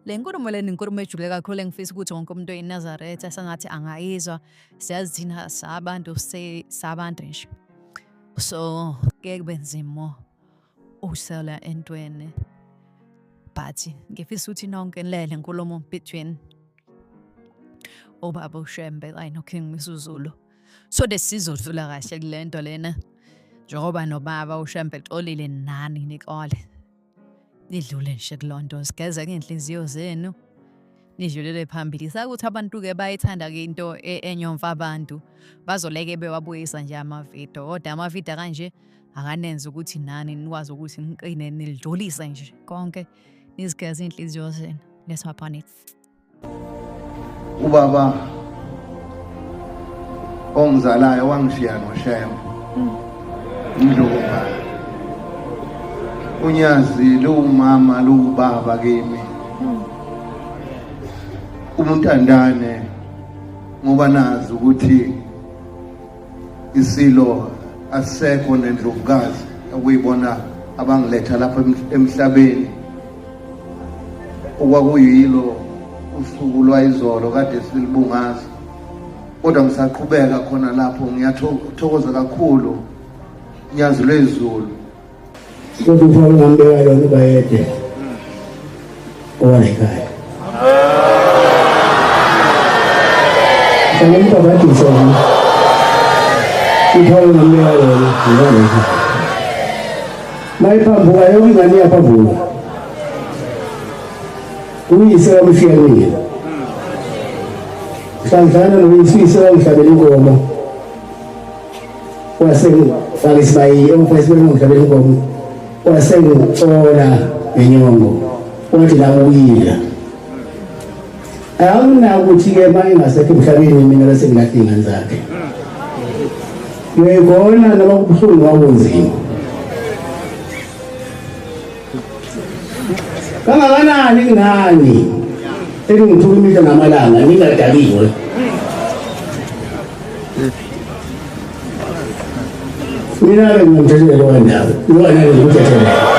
Le nkulumo lena inkulumo ejule kakhulu engifisa ukuthi wonke umuntu oyiNazaretha sengathi angayizwa. Siyazi thina sabantu sabantu nje. So kuye kube nzima ukusela entweni. But ngifisa ukuthi nonke nilele nkulumo between ubaba uShembe kanye noKing Misuzulu. So that sizodlula kahle kule nto lena. Njengoba nobaba uShembe exolile nani nixole. Nidlule nje kuloo nto sigeze ngey'nhliziyo zenu nidlulele phambili. Sakuthi abantu-ke bayithanda-ke into enyomfa abantu bazoleke bewabuyisa nje amavidiyo kodwa amavidiyo akanje akanenzi ukuthi nani nikwazi ukuthi niqine nilidlulise nje konke nizigeze iy'nhliziyo zenu. Let's hop on it. Ubaba ongizalayo wangishiya noShembe uMdlokombane. Unyazi luwumama luwubaba kimi. Umuntandane ngoba nazi ukuthi isilo asisekho nendlovukazi okuyibona abangiletha lapha emhlabeni okwakuyilo usuku lwayizolo kade silibungaza kodwa ngisaqhubeka khona lapho ngiyathokoza kakhulu nyazi lwezulu. Kodwa uthwala ungambeka yona ubayede owayikhaya. Hlala umbhabhadisa nje. Uthwala ungambeka yona ngoba mayiphambuka yonke ingane iyaphambuka. Uyise wamshiya mina. Hlanhlana noyise uyise wangihlabela inkomo. Wasengifaka isibayi ongifaka isibayi wangihlabela inkomo. Wasengicola ngenyongo. Wathi la ukuyidla. Awunakuthi-ke uma engasekho emhlabeni mina bese ngilahla iy'ngane zakhe. Ngiyayibona noma kubuhlungu kwakunzima. Kangakanani kunani engingithuka imihla namalanga ngingadakiwe. Mina-ke ngingumthethelela wendawo, iwona ngikuthethelela.